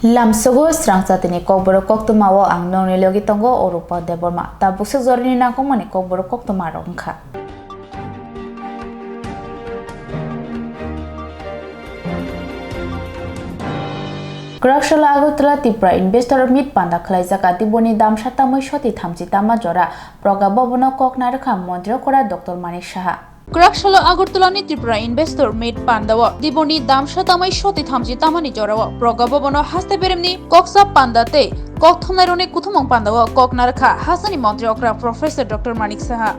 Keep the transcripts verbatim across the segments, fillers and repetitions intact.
Lamsogo srangchatini kokborok koktwmao ang nongni logi tongo Orupa Debbarma. Tabuk swk jorani nangkukmani kokborok koktwmarok wngkha. Kwraksalo Agartala Tripura Investor Meet panda khwlaijak, adiboni damsa tamwi soti thamchi tama jora. Proga Bhavan-o kok narwkha Montri okra Doctor Manik Saha. Kwraksalo Agartala ni Tripura Investor Meet pandao diboni damsa tamai soti thamchi tamani jorao Proga Bhavan-o haste beremni koksa panda tei kok thumnairokni kuthumung pandao kok narwkha hasteni montri okra Professor Doctor Manik Saha.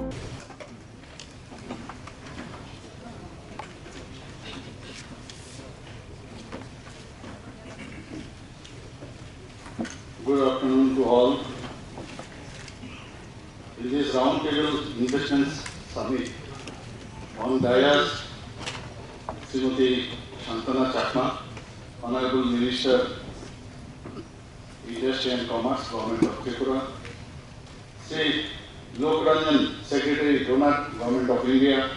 Good afternoon to all. In this roundtable investment summit, on dais, Srimati Santana Chakma, Honorable Minister, Industry and Commerce, Government of Tripura, Sri Lokranjan, Secretary, DoNER, Government of India,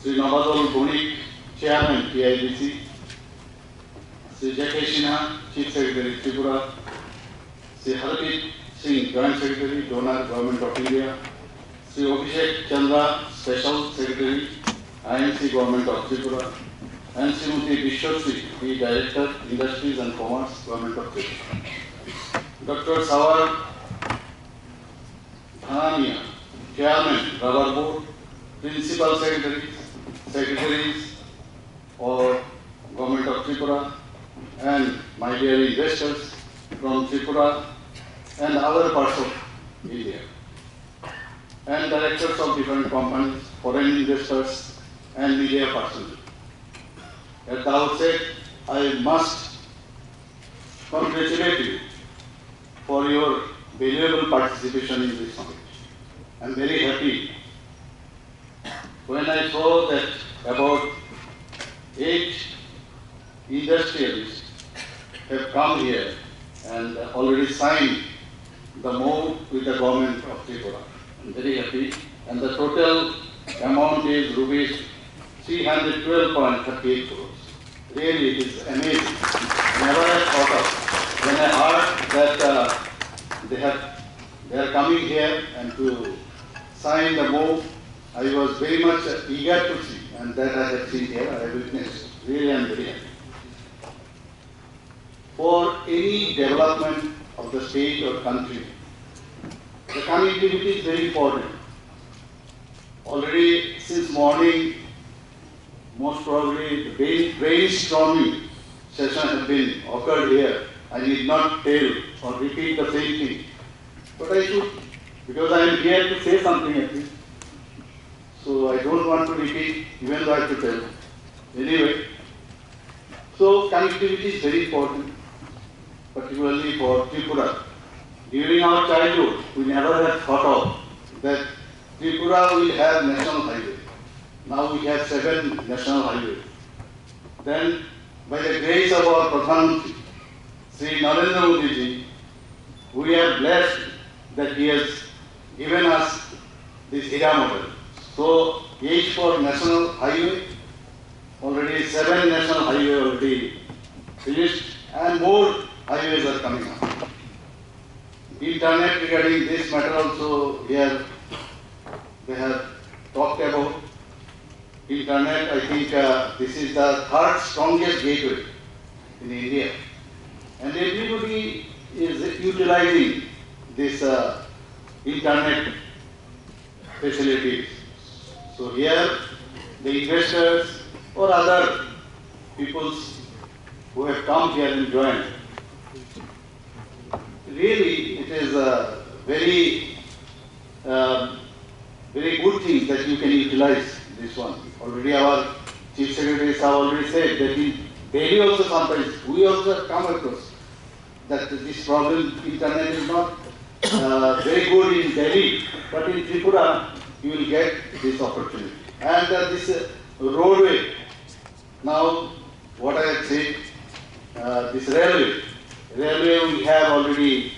Sri Nabajol Bonik, Chairman, T I B C, Sri J K Sinha, Chief Secretary, Tripura, Sri Hardeep Singh, Joint Secretary, DoNER, Government of India, Sri Abhishek Chandra, Special Secretary, I M C, Government of Tripura, and Srimati Bishwasri, the Director, Industries and Commerce, Government of Tripura. Doctor Sawar Dhanania, Chairman, Rubber Board, Principal Secretaries, Secretaries, or Government of Tripura, and my dear investors from Tripura and other parts of India, and directors of different companies, foreign investors, and media personnel. At the outset, I must congratulate you for your valuable participation in this summit. I am very happy when I saw that about eight industrialists have come here and already signed the M O U with the government of Tripura. I'm very happy. And the total amount is rupees three hundred twelve point thirty-eight crores. Really, it is amazing. Never I thought of. When I heard that, uh, they have, they are coming here and to sign the M O U, I was very much eager to see, and that I have seen here, I have witnessed. Really, I am very happy. For any development of the state or country, the connectivity is very important. Already since morning, most probably the brain-, brainstorming session have been occurred here. I need not tell or repeat the same thing. But I should, because I am here to say something at least. So I don't want to repeat, even though I have to tell. Anyway, so connectivity is very important, particularly for Tripura. During our childhood, we never had thought of that Tripura will have national highway. Now we have seven national highways. Then, by the grace of our Pradhan Mantri, Shri Narendra Modi ji, we are blessed that he has given us this Hira model. So, eight for national highway, already seven national highway already finished, and more highways are coming up. Internet, regarding this matter also, here they have talked about. Internet, I think, uh, this is the third strongest gateway in India. And everybody is utilizing this, uh, internet facilities. So here, the investors or other peoples who have come here and joined, really, it is a very, um, very good thing that you can utilize this one. Already our Chief Secretary have already said that in Delhi also sometimes we also have come across that this problem, internet is not, uh, very good in Delhi, but in Tripura you will get this opportunity. And, uh, this, uh, roadway, now, what I have said, uh, this railway, railway we have already,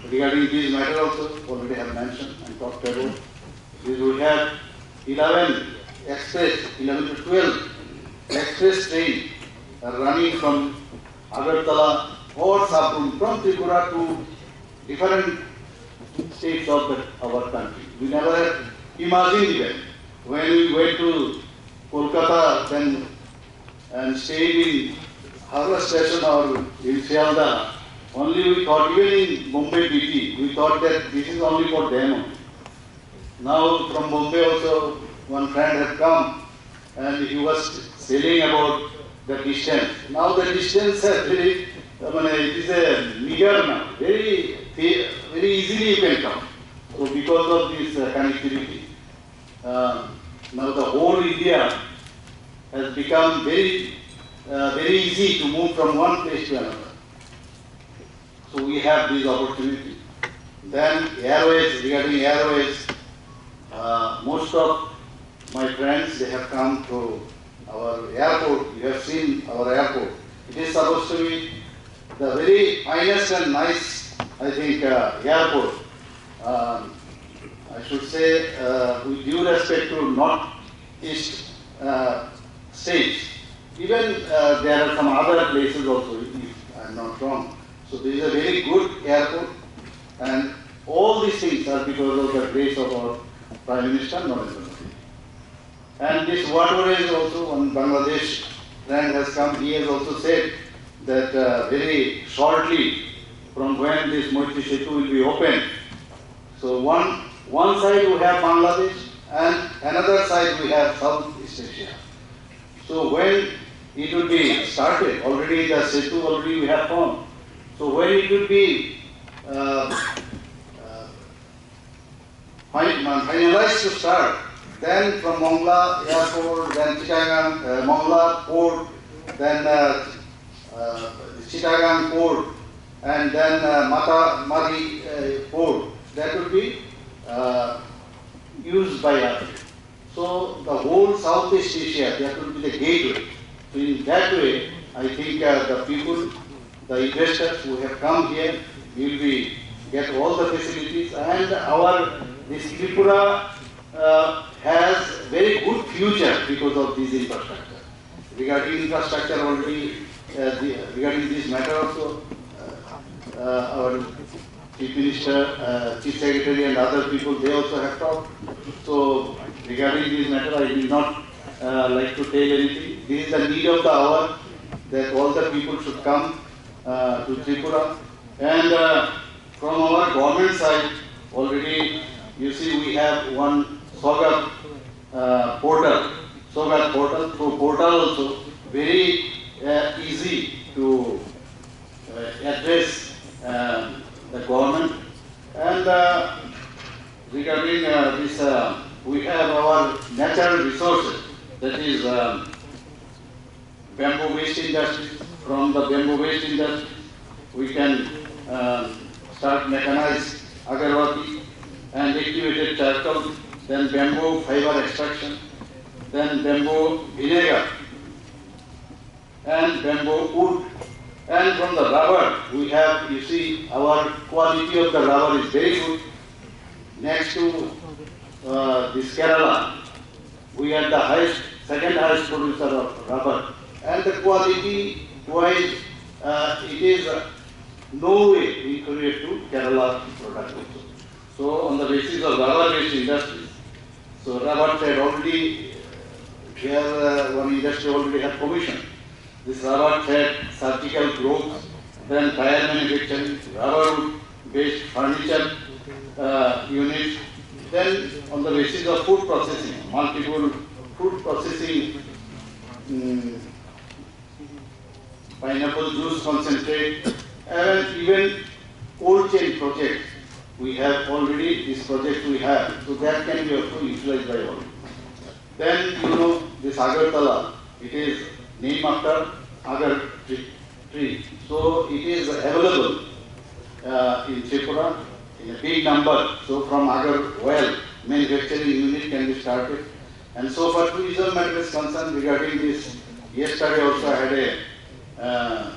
regarding this matter also, already have mentioned and talked about. This we have eleven express, eleven to twelve express train are running from Agartala Horse are from, from Tripura to different states of the, our country. We never have imagined even. When we went to Kolkata then and stayed in Howrah station or in Sealdah, only we thought, even in Bombay B T, we thought that this is only for them only. Now from Bombay also one friend had come and he was telling about the distance. Now the distance has very, I mean, it is a meager now, very, very easily you can come. So because of this uh, connectivity, uh, now the whole India has become very, uh, very easy to move from one place to another. So we have this opportunity. Then airways, regarding airways, uh, most of my friends, they have come to our airport. You have seen our airport. It is supposed to be the very finest and nice, I think, uh, airport. Um, I should say, uh, with due respect to North East uh, states, even uh, there are some other places also, if I am not wrong. So this is a very good airport, and all these things are because of the grace of our Prime Minister Narendra Modi. And this waterway is also, one Bangladesh friend has come, he has also said that uh, very shortly from when this Maitri Setu will be opened, so one, one side we have Bangladesh and another side we have Southeast Asia. So when it will be started, already the Setu already we have formed. So when it will be uh, uh, Fin-, uh, finalized to start. Then from Mongla airport, then Chittagong, uh, Mongla port, then uh, uh, Chittagong port, and then uh, Matamari uh, port. That will be uh, used by us. So the whole Southeast Asia, that will be the gateway. So in that way, I think uh, the people, the investors who have come here will be get all the facilities, and our this Tripura uh, has very good future because of this infrastructure. Regarding infrastructure already, uh, the, regarding this matter also, uh, uh, our Chief Minister, uh, Chief Secretary and other people, they also have talked. So regarding this matter, I will not uh, like to tell anything. This is the need of the hour that all the people should come uh, to Tripura. And uh, from our government side, already you see we have one Swagat uh, portal. Swagat portal, through portal also very uh, easy to uh, address um, the government. And uh, regarding uh, this, uh, we have our natural resources, that is um, bamboo waste industry. From the bamboo waste industry, we can um, start mechanized agarbatti and activated charcoal, then bamboo fiber extraction, then bamboo vinegar, and bamboo wood. And from the rubber, we have, you see, our quality of the rubber is very good. Next to uh, this Kerala, we are the highest, second highest producer of rubber. And the quality wise, uh, it is uh, no way inferior to Kerala product also. So on the basis of rubber based industries, so rubber trade already, here uh, one industry already have commission. This rubber trade, surgical gloves, then tire manufacturing, rubber wood based furniture uh, units, then on the basis of food processing, multiple food processing, mm, pineapple juice concentrate, and even cold chain project. We have already this project we have, so that can be also utilized by all. Then you know this Agartala, it is named after agar tree. tree. So it is available uh, in Tripura in a big number. So from agar oil manufacturing unit can be started. And so far tourism matter is concerned regarding this, yesterday also I had a uh,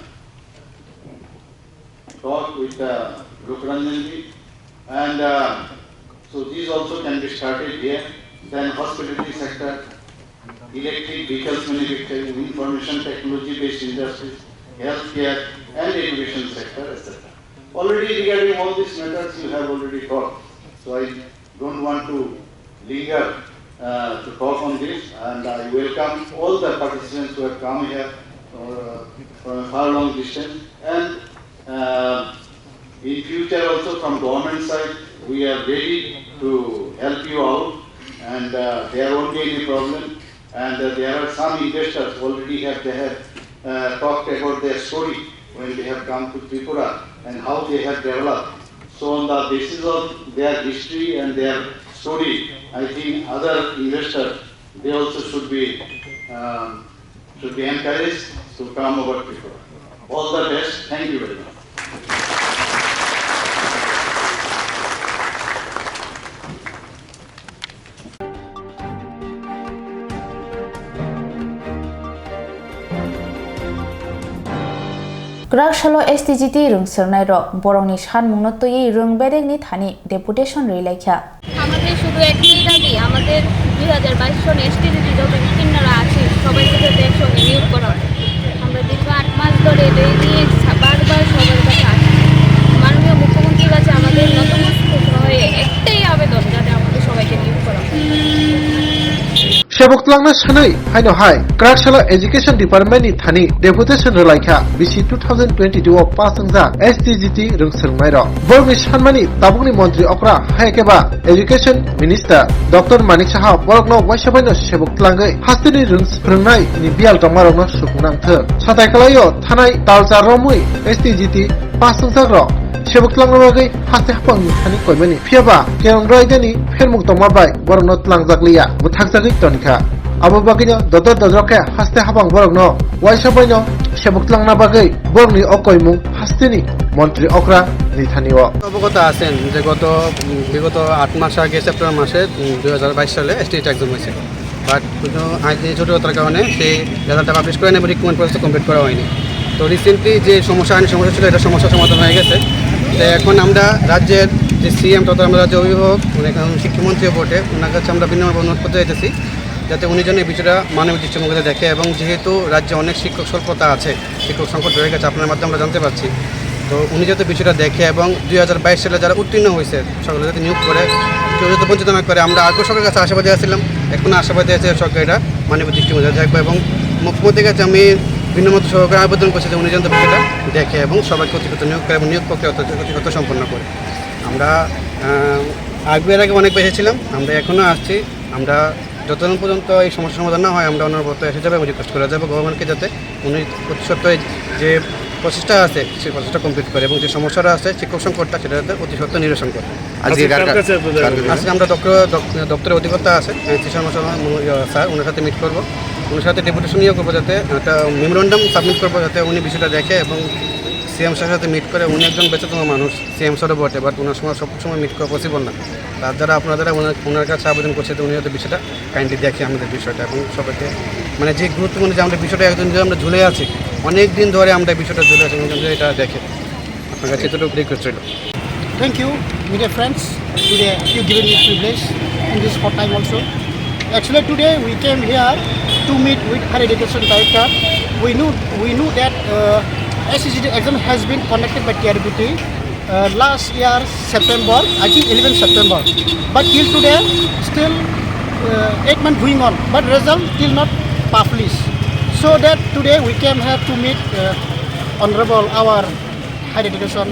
talk with uh, Lokranjanji, and uh, so these also can be started here. Then hospitality sector, electric vehicles manufacturing, information technology based industries, healthcare and education sector, et cetera. Already regarding all these matters, you have already talked. So I don't want to linger uh, to talk on this, and I welcome all the participants who have come here uh, from a far long distance. And uh, in future also from government side, we are ready to help you out, and uh, there won't be any problem. And uh, there are some investors already have, they have uh, talked about their story when they have come to Tripura and how they have developed. So on the basis of their history and their story, I think other investors, they also should be, um, should be encouraged to come over Tripura. All the best. Thank you very much. Kwrak salo S T G T rwng swrwngnairok borokni sanmungno twiwi rwng bedekni thani deputation rwi laikha. আমাদের শুধু একটাই দাবি, আমাদের দুই হাজার বাইশ সন এসটি যদি যত উত্তীর্ণরা আছে, সবাইকে যাতে একসঙ্গে নিয়োগ করা হয়। আমরা দীর্ঘ আট মাস ধরে এটা নিয়ে সা-, বারবার সবার কাছে আসি। মাননীয় মুখ্যমন্ত্রীর কাছে আমাদের নতমস্তক হয়ে একটাই আবেদন, যাতে আমাদের সবাইকে নিয়োগ করা হয়। Sebok twlangna sanwi haino hai Kwrak salo Education Department ni thani deputation rwlaikha bisi two thousand twenty-two o pass wngjak S T G T rwng swrwngnairok. Borokni sanmani tabukni montri okra hai khe ba Education Minister Doctor Manik Saha borokno waisa baino sebok twlangwi hasteni rwng swrwngnai ni biyal tongmarokno sukung nangthwk. Satai kwlaio thanai talchar romwi S T G T pass wngjakrok sebok twlangna bagwi haste haphangni thani koimani. Phiyaba Kerong Raidani phermung tongma bai borokno twlangjak liya, bwthagjagwi tonikha. Abo bagwino dodor dodor khe haste haphang borokno waisa baino sebok twlangna bagwi borokni o koimung hasteni montri okra ni thani o. অবগত আছেন যে গত, উম, বিগত আট মাস আগে সেপ্টেম্বর মাসে, উম, দুই হাজার বাইশ সালে এসটিইটি এক্সাম হয়েছিল। বাট কোনো আইনি জটিলতার কারণে সেই রেজাল্টটা পাবলিশ করে নেই এবং রিক্রুটমেন্ট প্রসেস কমপ্লিট করা হয়নি। তো রিসেন্টলি যে সমস্যা, আইনি সমস্যা ছিল, এটা সমস্যা সমাধান হয়ে গেছে। তো এখন আমরা রাজ্যের যে সিএম তথা আমরা রাজ্যের অভিভাবক, উনি এখন শিক্ষামন্ত্রীও বটে, ওনার কাছে আমরা বিনম্র অনুরোধ করতে চাইতেছি যাতে উনি যেন এই বিষয়টা মানবিক দৃষ্টিভঙ্গিতে দেখে এবং যেহেতু রাজ্যে অনেক শিক্ষক স্বল্পতা আছে, শিক্ষক সংকট রয়ে গেছে, আপনার মাধ্যমে আমরা জানতে পারছি। তো উনি যাতে বিষয়টা দেখে এবং দুই হাজার বাইশ সালে যারা উত্তীর্ণ হয়েছে, সকলে যাতে নিয়োগ করে, কেউ যাতে বঞ্চিত না করে। আমরা আগেও সরকারের কাছে আশাবাদী আছিলাম, এখনো আশাবাদী আছে সরকার এটা মানবিক দৃষ্টিভঙ্গি দেখবে। এবং মুখ্যমন্ত্রীর কাছে আমি বিনম্র সহকারে আবেদন করছি যে উনি যেন বিষয়টা দেখে এবং সবাইকে অতিরিক্ত নিয়োগ করে এবং নিয়োগ প্রক্রিয়া অতি, অতি সত্বর সম্পন্ন করে। আমরা, আহ, আগে, এর আগে অনেক বেশি ছিলাম, আমরা এখনো আসছি। আমরা যতদিন পর্যন্ত এই সমস্যা সমাধান না হয়, আমরা অনবরত এসে যাবে এবং রিকোয়েস্ট করে যাবো গভর্নমেন্টকে যাতে উনি অতি সত্বর এই যে প্রসেসটা আছে, সেই প্রসেসটা কমপ্লিট করে এবং যে সমস্যাটা আছে, শিক্ষক সংকটটা, সেটা যাতে অতি সত্বর নিরসন করে। আজকে আজকে কার কার কার কাছে আপনাদের কার কাছে? আবেদন? আজকে আমরা দপ্তর, দপ-, দপ্তরের অধিকর্তা আছে, আহ, শ্রীশর্মা শর্মা, মনো-, ইয়া, স্যার, ওনার সাথে মিট করবো। ওনার সাথে ডেপুটেশন ইয়ে করবো, যাতে একটা মেমোরান্ডাম সাবমিট করবো, যাতে উনি বিষয়টা দেখে এবং সিএম স্যারের সাথে মিট করে। উনি একজন ব্যস্ততম মানুষ, সিএম স্যারও বটে, বাট ওনার সময় সবসময় মিট করা পসিবল না। তার দ্বারা, আপনার দ্বারা ওনার, ওনার কাছে আবেদন করছে, তো উনি হয়তো বিষয়টা কাইন্ডলি দেখে আমাদের বিষয়টা এবং সবাইকে, মানে, যে গুরুত্বপূর্ণ যে আমরা বিষয়টা একদম যে আমরা ঝুলে আছি, অনেক দিন ধরে আমরা এই বিষয়টা ঝুলে আছি, উনি যেন এটা দেখে। আপনার কাছে এতটুকু রিকোয়েস্ট রইল। Thank you, media friends. Today you given me privilege in this hot time also. Actually, today we came here to meet with Higher Education Director. We knew, we knew that uh, S E C T exam has been conducted by T R B T uh, last year September, I think eleven September. But till today, still uh, eight months going on. But result still not published. So that today we came here to meet uh, Honorable our Higher Education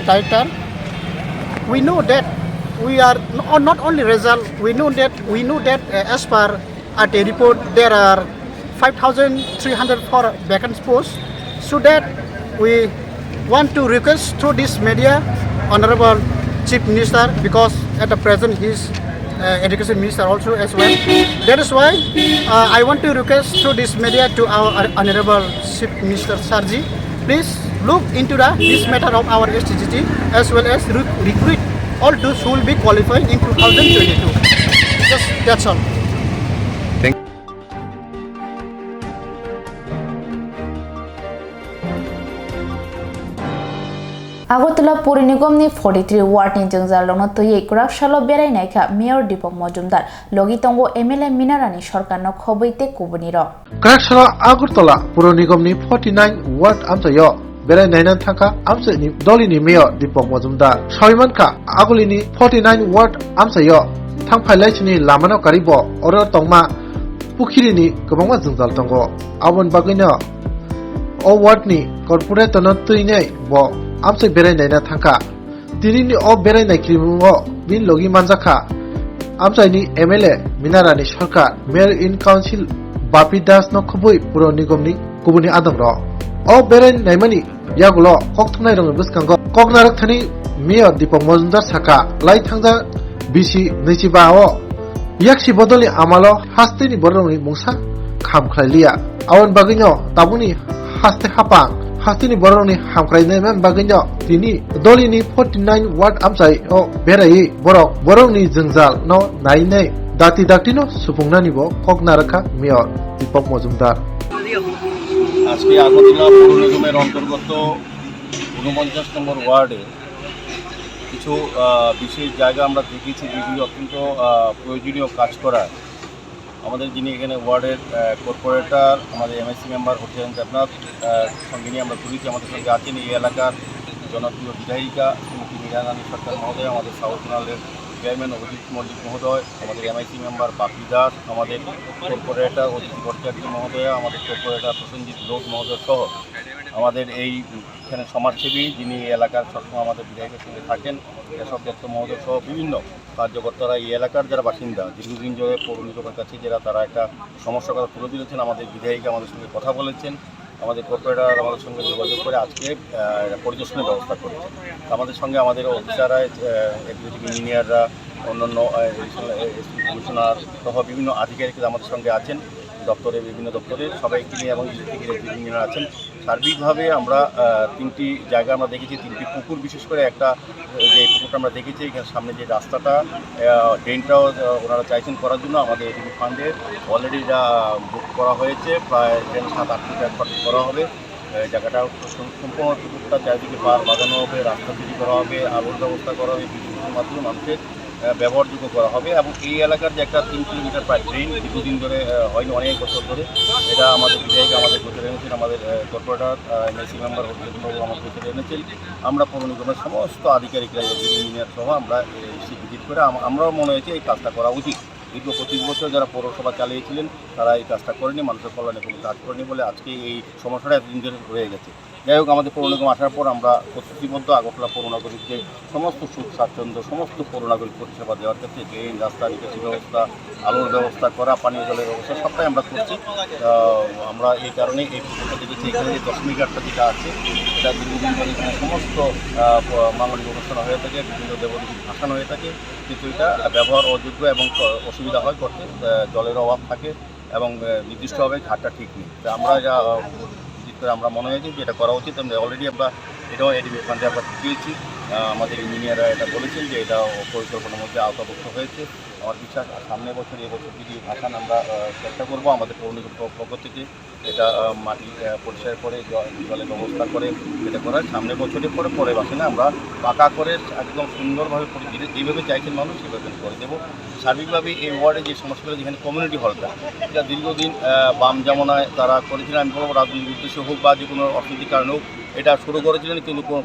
Director. We know that we are no, not only result. We know that we know that uh, as per R T I report, there are five thousand three hundred four vacant posts. So that we want to request through this media, Honorable Chief Minister, because at the present he is uh, Education Minister also as well. That is why uh, I want to request through this media to our Honorable Chief Minister Sarji, please look into the this matter of our S T G T as well as re- recruit all those who will be qualifying in two thousand twenty-two. Just that's all. Thank Agartala Puri Nigomni forty three wardni jwngjalrokno twiwi kwrak salo berai naikha Mayor Deepak Majumdar, logi tongo M L A Mina Rani Sarkar no khobwi tei kubunirok. Kwrak salo Agartala Puri Nigomni forty nine ward amchaio berai naina thangkha amchaini dolini Mayor Deepak Majumdar. Sawi mankha, agulini forty nine ward amchaio thangphai laisini lamano karwi bo oro tongma pukhirini kwbangma jwngjal tongo. Aboni bagwino o wardni corporatorno twinai bo amchai berai naina thangkha. Tinini o berai nai kirimungo bini logi manjakha amchaini M L A Mina Rani Sarkar, Mayor in Council Bapi Das no khobwi Puro Nigomni kubuni adongrok. O berai naimani yagulo kok thumnairokni bwskango kok narwkthani Mayor Deepak Majumdar sakha, lai thangjak bisi nwichiba o yaksi bodolni amalo hasteni bororokni mungsa kham khlai liya. Aboni bagwino tabukni haste hapang, hasteni bororokni hamkrai naimani bagwino tini dolini forty nine ward amchai o beraiwi borok borokni jwngjal no nainai dati daktino supungnani bo kok narwkha Mayor Deepak Majumdar. আজকে আগরতলা পৌর নিগমের অন্তর্গত ঊনপঞ্চাশ নম্বর ওয়ার্ডে কিছু, আহ, বিশেষ জায়গা আমরা দেখেছি, যেগুলি অত্যন্ত, আহ, প্রয়োজনীয় কাজ করা। আমাদের যিনি এখানে ওয়ার্ডের, আহ, কর্পোরেটর, আমাদের এমআইসি মেম্বার হোসেন দেবনাথ, আহ, সঙ্গে নিয়ে আমরা তুলেছি, আমাদের সঙ্গে আছেন এই এলাকার জনপ্রিয় বিধায়িকা শ্রীমতী মীরা রানী সরকার মহোদয়, আমাদের সাউথ জোনালের চেয়ারম্যান অভিজিৎ মল্লিক মহোদয়, আমাদের এমআইসি মেম্বার বাপি দাস, আমাদের কর্পোরেটর অদিতি ভট্টাচার্য মহোদয়া, আমাদের কর্পোরেটর প্রসেনজিৎ ঘোষ মহোদয় সহ আমাদের এই এখানে সমাজসেবী, যিনি এই এলাকার সবসময় আমাদের বিধায়কের সঙ্গে থাকেন, কেশব দত্ত মহোদয় সহ বিভিন্ন কার্যকর্তারা, এই এলাকার যারা বাসিন্দা, দীর্ঘদিন ধরে পৌর নিগমের কাছে যারা, তারা একটা সমস্যার কথা তুলে ধরেছেন। আমাদের বিধায়িকা আমাদের সঙ্গে কথা বলেছেন, আমাদের কর্পোরেটর আমাদের সঙ্গে যোগাযোগ করে আজকে, আহ, পরিদর্শনের ব্যবস্থা করেছেন। তো আমাদের সঙ্গে আমাদের অফিসাররা, আহ, এক্সিকিউটিভ ইঞ্জিনিয়াররা, অন্যান্য, আহ, এডিশনাল, আহ, এসপি কমিশনার সহ বিভিন্ন আধিকারিকরা আমাদের সঙ্গে আছেন। দপ্তরে, বিভিন্ন দপ্তরে সবাইকে নিয়ে এবং ইলেকট্রিক ইঞ্জিনিয়ার আছেন। সার্বিকভাবে আমরা, আহ, তিনটি জায়গা আমরা দেখেছি, তিনটি পুকুর, বিশেষ করে একটা, আহ, যে পুকুরটা আমরা দেখেছি, এখানে সামনে যে রাস্তাটা, আহ, ড্রেনটাও, আহ, ওনারা চাইছেন করার জন্য। আমাদের এডিবি ফান্ডে অলরেডি এটা বুক করা হয়েছে, প্রায় যেন সাত আট ফুট এক ফুট করা হবে। আহ, জায়গাটা সম-, সম্পূর্ণ পুকুরটা চারিদিকে বার বাঁধানো হবে, রাস্তা তৈরি করা হবে, আলোর ব্যবস্থা করা হবে, বিদ্যুতের মাধ্যমে মানুষের আহ, ব্যবহারযোগ্য করা হবে এবং এই এলাকার যে একটা তিন কিলোমিটার প্রায় ড্রেন দীর্ঘদিন ধরে, আহ, হয়নি, অনেক বছর ধরে, এটা আমাদের বিধায়ক আমাদের গোচরে এনেছেন, আমাদের, আহ, কর্পোরেটর, আহ, এমএলসি মেম্বার হরিচন্দ্রবাবু আমার গোচরে এনেছেন। আমরা পৌর নিগমের সমস্ত আধিকারিকরা, ইঞ্জিনিয়ার সহ আমরা, আহ, এসে ভিজিট করে আম-, আমরাও মনে হয়েছে এই কাজটা করা উচিত। দীর্ঘ পঁচিশ বছর যারা পৌরসভা চালিয়েছিলেন, তারা এই কাজটা করেনি, মানুষের কল্যাণে কোনো কাজ করেনি বলে আজকে এই সমস্যাটা এতদিন ধরে রয়ে গেছে। যাই হোক, আমাদের পৌর নিগম আসার পর আমরা প্রতিশ্রুতিবদ্ধ আগরতলা পৌর নাগরিকদের সমস্ত সুখ স্বাচ্ছন্দ্য, সমস্ত পৌর নাগরিক পরিষেবা দেওয়ার ক্ষেত্রে ড্রেন, রাস্তা, নিকাশি ব্যবস্থা, আলোর ব্যবস্থা করা, পানীয় জলের ব্যবস্থা সবটাই আমরা করছি। আহ, আমরা এই কারণে এই প্রকল্প দেখেছি, এখানে যে দশমী ঘাটটা যেটা আছে, এটা দীর্ঘদিন ধরে এখানে সমস্ত, আহ, প-, মাঙ্গলিক অনুষ্ঠান হয়ে থাকে, বিভিন্ন দেবদেবীর ভাসান হয়ে থাকে, কিন্তু এটা ব্যবহার অযোগ্য এবং ক-, অসুবিধা হয় করতে, আহ, জলের অভাব থাকে। এবং, আহ, নির্দিষ্টভাবে ঘাটটা ঠিক নেই। তো আমরা এটা, আহ, ভিজিট করে আমরা মনে হয়েছে যে এটা করা উচিত। আমরা অলরেডি আমরা এটাও এডিবি ফান্ডে আমরা দিয়েছি। আহ, আমাদের ইঞ্জিনিয়াররা এটা বলেছেন যে এটা পরিকল্পনার মধ্যে আওতাভুক্ত হয়েছে। আমার বিশ্বাস, আর সামনের বছর, এবছর যদি ভাসান আমরা, আহ, চেষ্টা করবো আমাদের পৌর নিগম প-, পক্ষ থেকে এটা, আহ, মাটি, আহ, পরিষ্কার করে জ-, জলের ব্যবস্থা করে এটা করার। সামনের বছরের পরে, পরে ভাসানে আমরা পাকা করে একদম সুন্দরভাবে করে, যে-, যেভাবে চাইছেন মানুষ সেভাবে করে দেবো। সার্বিকভাবে এই ওয়ার্ডে যে সমস্যাগুলো, যেখানে কমিউনিটি হলটা, এটা দীর্ঘদিন, আহ, বাম জামানায় তারা করেছিলেন। আমি বলবো রাজনৈতিক উদ্দেশ্য হোক বা যে কোনো অর্থনৈতিক কারণে হোক, এটা শুরু করেছিলেন, কিন্তু কোনো,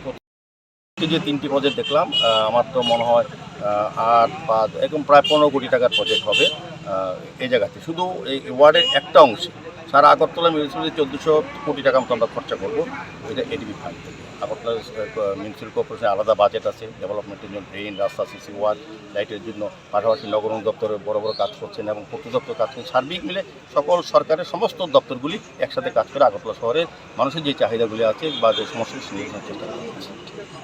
এই যে তিনটি প্রজেক্ট দেখলাম, আহ, আমার তো মনে হয়, আহ, আট, পাঁচ, এরকম প্রায় পনেরো কোটি টাকার প্রজেক্ট হবে, আহ, এই জায়গাতে। শুধু এই ওয়ার্ডের একটা অংশে, সারা আগরতলা মিউনিসিপ্যালিটি চোদ্দোশো কোটি টাকা মতো আমরা খরচা করবো, এটা এডিবি ফান্ড থেকে। আগরতলা, আহ, মিউনিসিপ্যাল কর্পোরেশন আলাদা বাজেট আছে, ডেভেলপমেন্টের জন্য, ড্রেন, রাস্তা, সিসি ওয়ার্ড, লাইটের জন্য, পাশাপাশি নগর উন্নয়ন দপ্তরে বড় বড় কাজ করছেন এবং পূর্ত দপ্তর কাজ করছেন। সার্বিক মিলে সকল সরকারের সমস্ত দপ্তরগুলি একসাথে কাজ করে আগরতলা শহরের মানুষের যে চাহিদাগুলি আছে বা যে সমস্যাগুলি সমাধানের চেষ্টা করছে।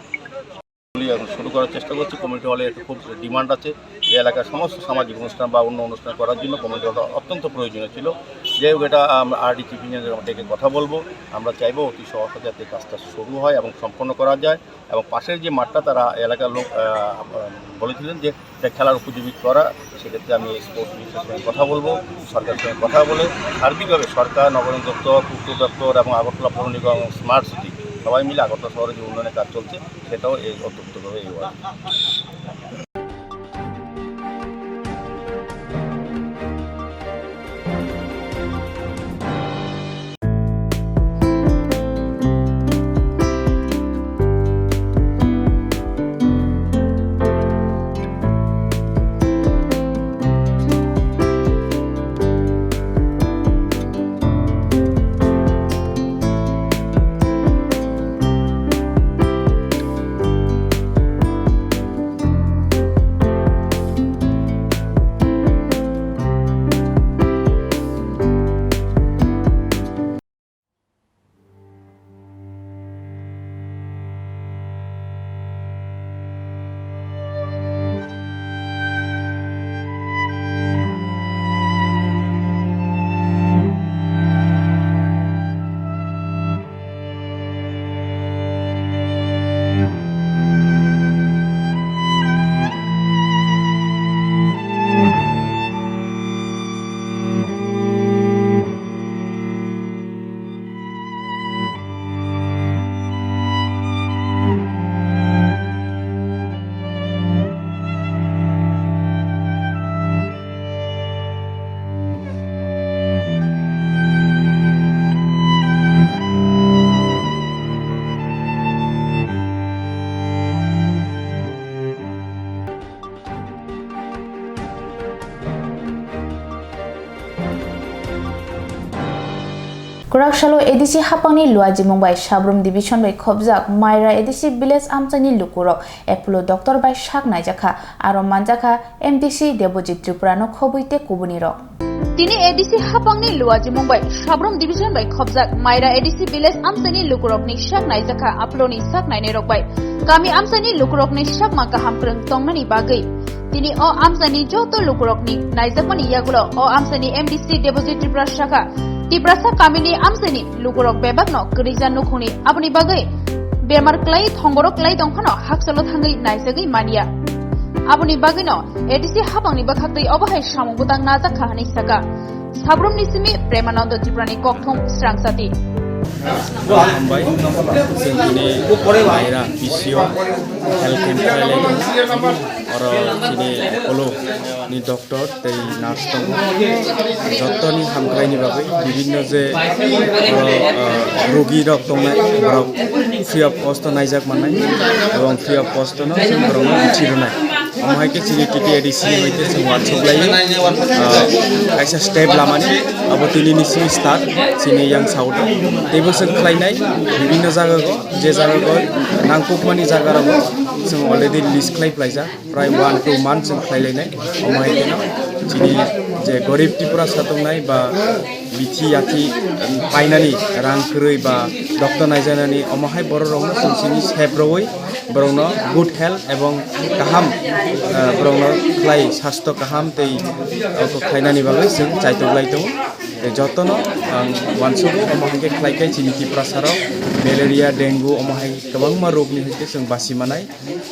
এখন শুরু করার চেষ্টা করছি। কমিউনিটি হলে একটু খুব ডিমান্ড আছে, এই এলাকার সমস্ত সামাজিক অনুষ্ঠান বা অন্য অনুষ্ঠান করার জন্য কমিউনিটি হলটা অত্যন্ত প্রয়োজনীয় ছিল। যাই হোক, এটা আমরা আরডি চিফ ইঞ্জিনিয়ার ডেকে কথা বলবো। আমরা চাইবো অতি সহসা যাতে কাজটা শুরু হয় এবং সম্পন্ন করা যায়। এবং পাশের যে মাঠটা তারা এলাকার লোক, আহ, বলেছিলেন যে এটা খেলার উপযোগী করা, সেক্ষেত্রে আমি স্পোর্টস মিনিস্টারের সঙ্গে কথা বলবো, সরকারের সঙ্গে কথা বলে সার্বিকভাবে সরকার, নগর দপ্তর, পূর্ত দপ্তর এবং আগরতলা পৌর নিগম এবং স্মার্ট সিটি সবাই মিলে আগরতলা শহরে যে উন্নয়নের কাজ চলছে, সেটাও এই অন্তর্ভুক্ত হবে এই ওয়ার্ডে। Kwraksalo A D C hapangni luajimung bai Sabrum Division bai khobjak Maira A D C village amchaini lukurok Apollo doctor bai sak naijakha, aro manjakha M D C Debojit Tripura no khobwi tei kubunirok. Tini A D C hapangni luajimung bai Sabrum Division bai khobjak Maira A D C village amchaini lukurokni sak naijakha Apollo ni sak nainairok bai. Kami amchaini lukurokni sakma kaham kwrwng tongnani bagwi tini o amchaini joto lukurokni naijakmani yagulo o amchaini M D C Debojit Tripura sakha, Tiprasa kamini amchaini lukurok bebakno kwrwija nukhungni, aboni bagwi bemar klai thongborok klai tongphano hakchalo thangwi naijagwi manya. Aboni bagwino A D C hapangni bwkhaktwi obo hai samung bwtang najakha hwnwi sakha. Sabrumni simi Premanando Tripurani kokthum srangchati. Hambai, chwng tini Maira P C O health camp khlai lai tongo. Oro chini Apollo ni doctor tei nurse tongo. Jottoni hamkraini bagwi bibinno je oro, ah, rogi rok tongnai, borok free of cost o naijak mannai, ebong free of cost o no chwng borokno bithi rwnai. Omo hai khe chini T T A D C hai khe chwng uansuk lai, ah, kaisa step lamani, abo tini ni simi start chini yang sao ta. Teibo chwng khlainai bibinno jaga o, je jaga o nangkukmani jaga rogo chwng already list khlai phlaijak. Prai one two months chwng khlai lainai. Omo hai kheno chini je gorib Tripura sa tongnai ba bithi yathi, um, painani rang kwrwi ba doctor naijanani, omo hai borok rokno chwng chini sep rwui borokno good health ebong kaham, uh, borokno khlai sasto kaham tei oko khlainani bagwi chwng chaitok lai tongo. Tei jotono ang uansugo, omo hai khe khlai khe chini Tiprasa rok malaria, dengue omo hai kwbangma rokni hai khe chwng basi manai.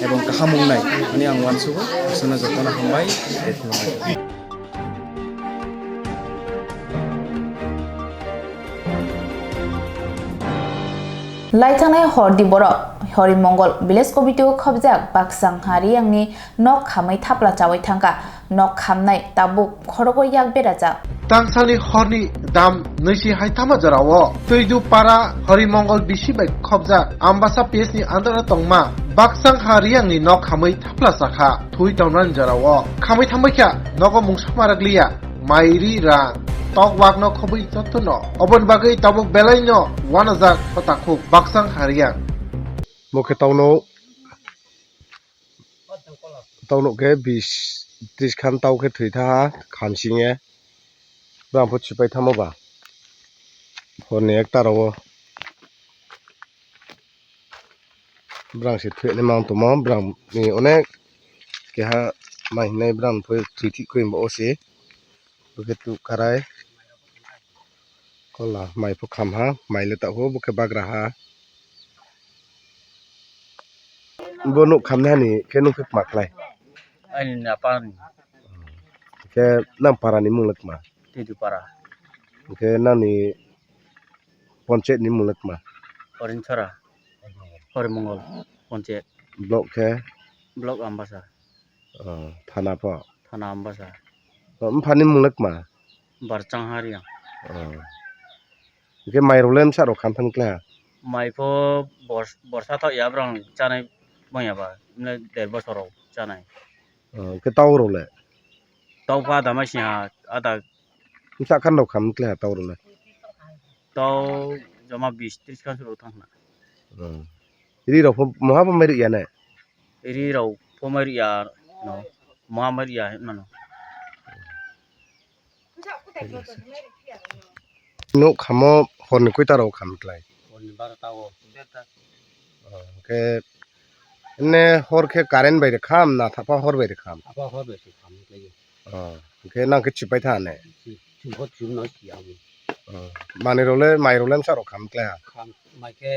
Ebong kaham wngnai hwnwi ang uansugo. Aswkno jotono hambai tei khulumbai. Laithangnai hordi borok Horimongol village committee o khobjak Baksang Hariyangni nok khamwi thapla chawi thangkha. Nok khamnai tabuk khorogo yak berajak. Tangsalni horni dam nwi si hai tama jorao Twidupara Horimongol bisi bai khobjak Ambasa P S ni under o tongma Baksang Hariyangni nok khamwi thapla chakha. Thwi tongnani jorao khamwi thangbaikha, nogo mungsa marakliya, mairi rang, tok wakno khobwi jotono. Oboni bagwi tabuk belaino wanajak o takhuk Baksang Hariyang. Bo khe tauno Tauno khe bis tris khan tau khe thwi tha ha khamsing ye. Bwrang pho chipai thamo ba. Horni ekta rogo. Bwrang se thwi ni mang tongmo, bwrang ni onek keha mai hinai bwrang pho thwi thik khe bo o se. Bo khe tu karai. Kola mai pho kham ha, mai le ta o bo khe bagra ha. Bo nuk khamni hani khe nuk khe kma khlai? Ani napa ni. Khe nang para ni mung le kma? Tidi para. Khe nang ni ponchayat ni mung le kma? Orinchara. Horimongol, Panchayat. Block khe? Block Ambasa. Oh, thana pho? Thana Ambasa. Oh, mphani mung le kma? Barchang Hariang. Oh. Hwnkhe mai rok le msa rok khamthang kla? Mai pho bors-, borsa thaoh ya, borok chanai manya ba, mle der bosor rok chanai. Oh, hwnkhe tau rok le? Tau pha da mai sing ha, ada. Msa khan rok kham kla tau rok le? Tau joma bis tris khan rok thang na. Hmm. Ri rok pho moha pho mai rwya ne? Ri rok pho mai rwya no. Moha mai rwya hinmano. Nuk khamo horni koita rok kham klai? Horni barota o, derta. Oh, hwnkhe ne hor khe current bai rw kham na thapha hor bai rw kham? Thapha hor bai se kham klai. Oh, hwnkhe nang khe chipai tha ne? Chi-, chumkho chumno si amo. Oh, manwi rok le, mai rok le msa rok kham klai ha? Kham, mai khe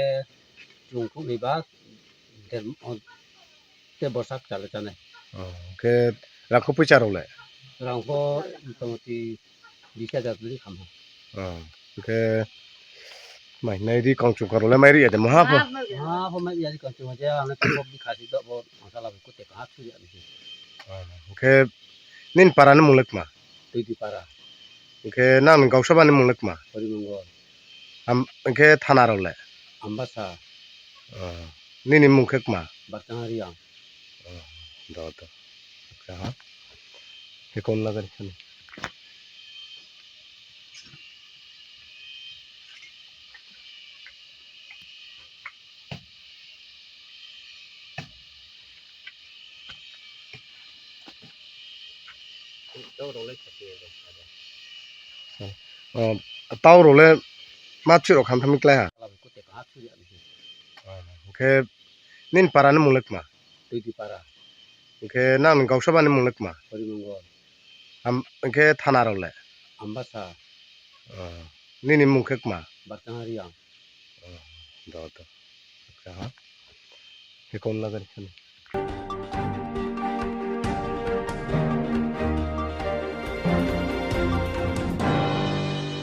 chwng khuk ni ba, der, o, tei borsa kwchalo chanai. Oh, hwnkhe rangkho puisa rok le? Rangkho motamoti bis hajar twi kham ha. Oh, hwnkhe mai nai ri kangchung karo le mai ri ya de moha pho? Moha pho mai ya ri kangchung je, ano tei bok bikha si do bo, masala bo kute kaha thu ya ni. Oh, hwnkhe nini para ni mung le kma? Twi di para. Hwnkhe nang ni gausaba ni mung le kma? Horimongol. Am, hwnkhe thana rok le? Ambasa. Oh, nini mung khe kma? Barchang Hariang. Oh, do, do. Acha, ha? He kon laga ni khani? Oh, tau rok le ma chwrok khamtham klai ha? Hwnkhe nini para ni mung le kma? Twi di para. Hwnkhe nang ni gausaba ni mung le kma? Horimongol. Am, hwnkhe thana rok le? Ambasa. Oh, nini mung khe kma? Barchang Hariang. Oh, do, do. Acha, ha? He kon laga ni khani?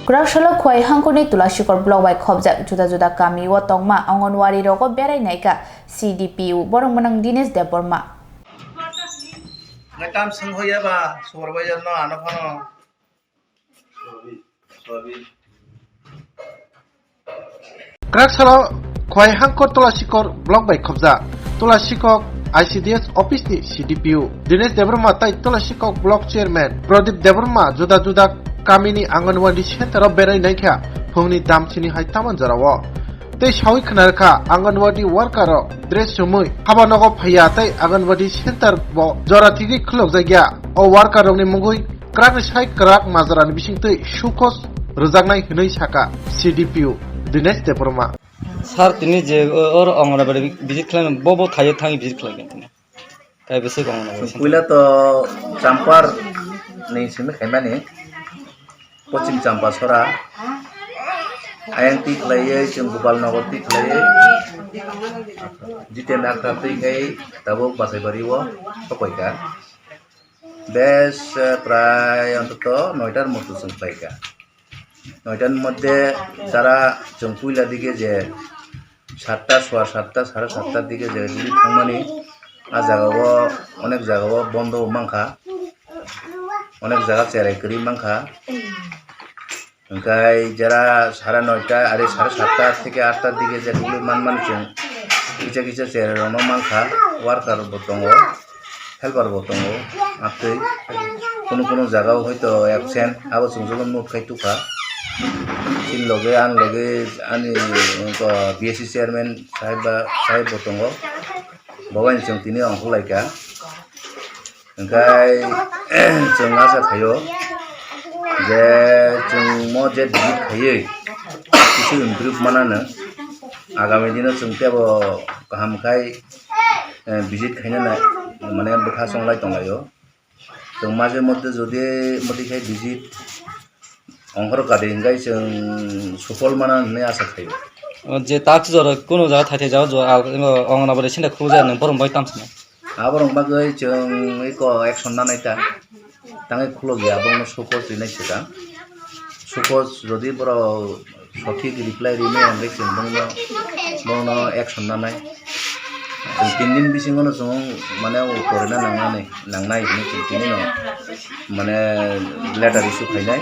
Kwraksalo Khowai hangkhorni Tulasikor block bai khopjak juda juda kami o tongma Anganwadi rogo berai naikha C D P O borok mwnang Dinesh Debbarma. Ngai tam sung hoya ba supervisor no ano phano. Kwraksalo Khowai hangkhor Tulasikor block bai khopjak. Tulasikok I C D S office ni C D P O Dinesh Debbarma tai Tulasikok block chairman Pradip Debbarma juda juda kamini Anganwadi center o berai naikha phungni damsini hai taman jorao. Tei sawi khna rwkha Anganwadi worker rok dress chumui haba nogo phaiya tei Anganwadi center bo jora thigwi khulukjakya. O worker rokni mungwi kwrakni sai kwrak majrani bisingtwi sukos rwjaknai hwnwi saka C D P O Dinesh Debbarma. Sir, tini je o-, oro Anganwadi visit khlaimani, bo bo thaio thangwi visit khlaikha tini? Kaibo se Anganwadi center. Puila to Champar ni simi khaimani, Pochim Champasora, ayang ti khlaiwi, chwng Gopal Nagar ti khlaiwi, Jiten Akhra twi khai tabuk Basaibari o sokoika. Bes, eh, prai ontoto noitar moto chwng khlaika. Noitar moddhe jara chwng puila dige je satta, sowa satta, sare satta dige je duli thangmani, a jagao onek jagao bondo mankha, onek jaga cherai kwrwi mankha. Hwnkhe jera sare noita, are sare satta theke atta dige je duli manmani chwng kisa kisa cherai rokno mankha, worker bo tongo. Helper bo tongo, amtwi kunu kunu jaga o hoito absent, abo chwng joto note khai tukha. Chini loge ani loge ani, uh, B S C chairman sahib ba, sahib bo tongo, bo bai chwng tini ongkhorlaikha. Hwnkhe chwng acha khaio je chwng mo je visit khaiwi kisu improve manano, agami dino chwng tebo kaham khai eh, visit khaina nai, mane bwkha chonglai tonglaio. Chwng maje moddhe jodi modi khai visit ongkhor kadi hwnkhe chwng sufol mana hwnwi asa khaio. O je tak jora kuno jaga thai thai jaga jora al, Anganwadi center khulujak nang borom bai tamsana. Aborok bagwi chwng eko action nanai ta. Tangwi khulokya, bongno sukos rinai swkang. Sukos jodi borok sothik reply rinai, hwnkhe chwng bongno, bongno action nanai. Chwng tin din bisingo no chwng mane o korina nangnani, nangnai hinwi chwng tini no mane letter issue khainai.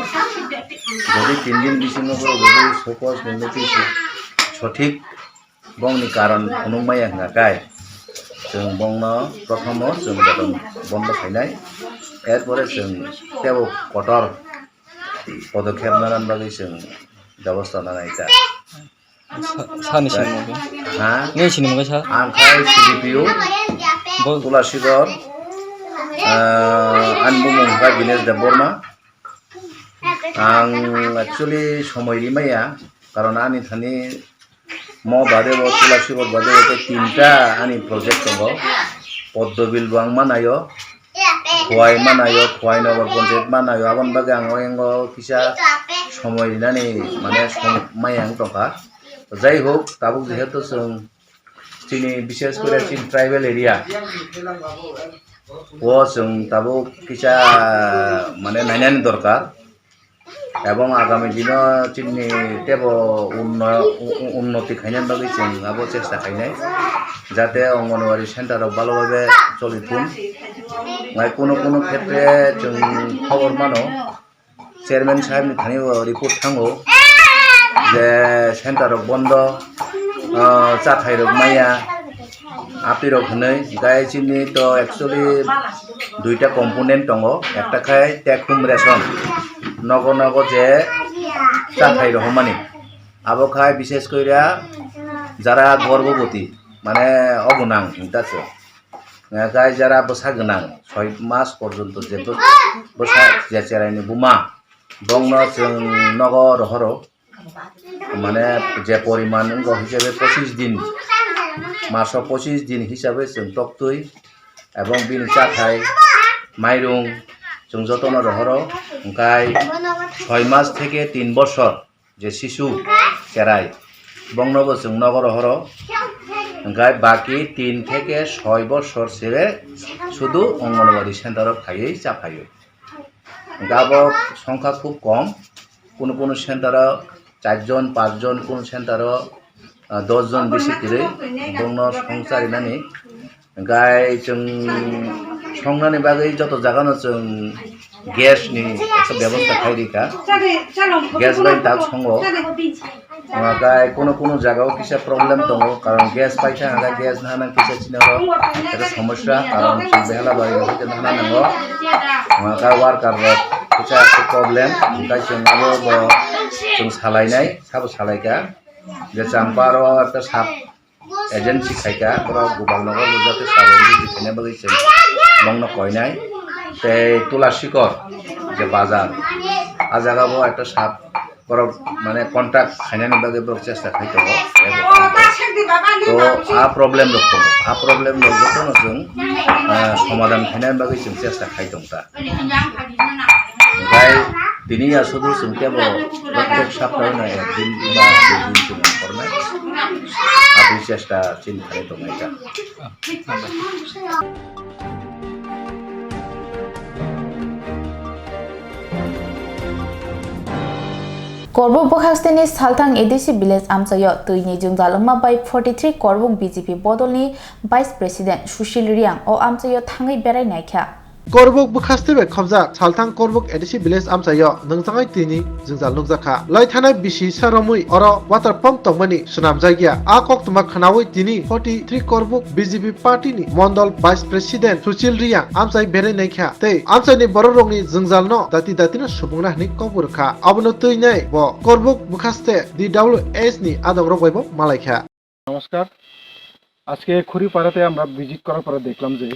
Jodi tin din bisingo borok jodi suppose ni notice sothik bongni karon phunuk maya hwnkha khe, chwng bongno prothomo chwng beton bondo khainai, erpore chwng tebo kotor podokhep nana bagwi chwng bebosta nanai ta. Sa-, sani sini mungkin. Ha? Nini sini mungkin sa? Ang khai C D P O, Bo- Tulasigar, ah, ani bumung khai Dinesh Debbarma. Ang actually somoi rimaya, karon ani thani mo bade bo, Tulasigar bade bo tei tinta ani project tongo. Poddobil bo ang manayo, Khowai manayo, Khowai Nagar Panchayat manayo, aboni bagwi ang oyengo kisa somoi rinani mane som-, maya wng tongkha. Jai hok, tabuk jehetu chwng chini bishes kore chini tribal area o chwng tabuk kisa mane nainani dorkar. Ebong agami dino chini tebo unno-, u-, u-, unnoti khaina bagwi chwng abo chesta khainai, jate Anganwadi center rok bhalo bhabe choli thun. Nai kuno kuno khetre chwng khobor mano, chairman saheb ni thani o report thango je center rok bondo, ah, chathai rok maya. Apirok hwnwi, gai chini to actually duita component tongo, ekta khai take home ration, nogo nogo je chathai rohormani, abo khai bishes koira jara gorboboti, mane obo nang hinta se, gai jara bwsa gwnang soi mas porjonto je bw-, bwsa je cheraini buma bongno chwng nogo rohoro. Mane je poriman wngkha hisabe pochis din, maso pochis din hisabe chwng toktwi ebong bini chathai, mairung chwng jotono rohoro, hwnkhe soi mas theke tin bosor je sisu cherai, bongnobo chwng nogo rohoro, hwnkhe baki tin theke soi bosor sebe sudu Anganwadi center o phaiwi chaphaio. Hwnkhe abo songkha khub kom, kunu kunu center o char jon, panch jon, kunu center o, ah, dos jon bisi kwrwi bongno songcharinani. Hwnkhe chwng songnani bagwi joto jagano chwng gas ni ekta bebosta khai rikha. Gas bai tak songo. Hwnkhe kunu kunu jagao kisa problem tongo, karon gas paikha, hwnkhe gas nana kisa chini oro ekta somosya, karon chwng behela bai rok khe nana nango. Hwnkhe worker rok kisa ekta problem, hwnkhe chwng abo bo chwng salainai, sabo salaikha. Je Champaro ekta sub agency khaikha, borok Gopalnagar bo jate sub agency khaina bagwi chwng bongno koinai. Tei Tulasikor je bazar, a jaga bo ekta sub borok mane contact khainani bagwi borok chesta khai tongo. To a problem rok tongo, a problem rok jotono chwng, ah, somadan khainani bagwi chwng chesta khai tongkha. Hwnkhe tini ya sudu chwng kebo prottek saptahno ek din ba dui din chwng ongkhornai. Aboni chesta chini khlai tongnaikha. Korbuk bwkhasteni Salthang A D C village amchaio twini jwngjal wngma bai forty three Korbuk B J P bodolni Vice President Sushil Reang o amchaio thangwi berai naikha. Korbuk bwkhaste bai khobjak Salthang Korbuk A D C village amchaio nungjaknai twini jwngjal nukjakha. Loi thanai bisi sa romwi oro water pump tongmani swnamjakya. A koktwma khwnawi tini forty three Korbuk B J P party ni Mondol Vice President Suchil Reang amchai berai naikha tei amchaini bororokni jwngjalno dati datino subungna hwnwi kok rwkha. Abono twinai bo Korbuk bwkhaste D W S ni adongrok bai bo malaikha. নমস্কার। আজকে খুরিপাড়াতে আমরা ভিজিট করার পরে দেখলাম যে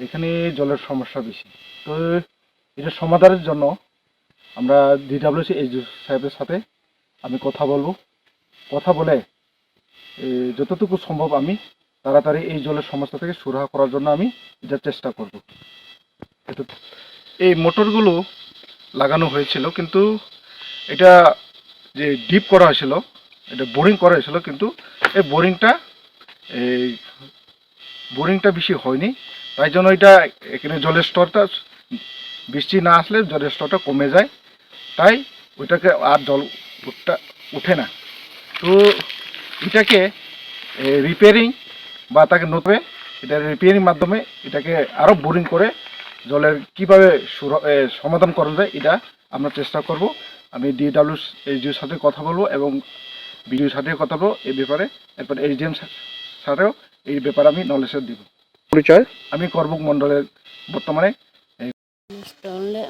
এখানে জলের সমস্যা বেশি। তো এটা সমাধানের জন্য আমরা ডিডাব্লিউসি এইচডিও সাহেবের সাথে আমি কথা বলবো। কথা বলে, এ, যতটুকু সম্ভব আমি তাড়াতাড়ি এই জলের সমস্যা থেকে সুরাহা করার জন্য আমি এটা চেষ্টা করব। এটা, এই মোটরগুলো লাগানো হয়েছিল, কিন্তু এটা যে ডিপ করা হয়েছিল, এটা বোরিং করা হয়েছিল, কিন্তু এই বোরিংটা, এই বোরিংটা বেশি হয়নি, তাই জন্য এটা এখানে জলের স্তরটা, বৃষ্টি না আসলে জলের স্তরটা কমে যায়, তাই ওইটাকে আর জল উঠটা, উঠে না। তো এটাকে, এ, রিপেয়ারিং বা তাকে নতুন এটা রিপেয়ারিং মাধ্যমে এটাকে আরো বোরিং করে জলের কিভাবে সুর-, এ, সমাধান করা যায়, এটা আমরা চেষ্টা করব। আমি ডিডব্লিউ এসডিওর সাথে কথা বলবো এবং বিডিওর সাথে কথা বলবো এই ব্যাপারে। এরপর এসডিএম স্যারেও এই ব্যাপারে আমি নলেজ দিব। পরিচয়? আমি করবুক মণ্ডলের বর্তমানে এই Stone le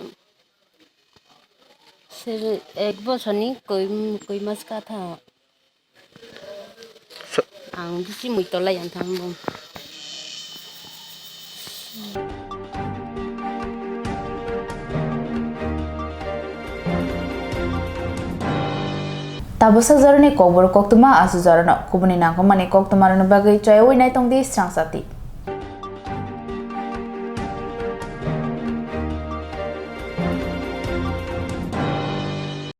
sebe ek bosorni koi, koi mas katha. Sa- Ang bisi mui tolai ang thang bong. Tabuksa jorani kokborok koktwma asu jorano kubuni nangkukmani koktwmarokni bagwi choyaui naitongdi Srangsati.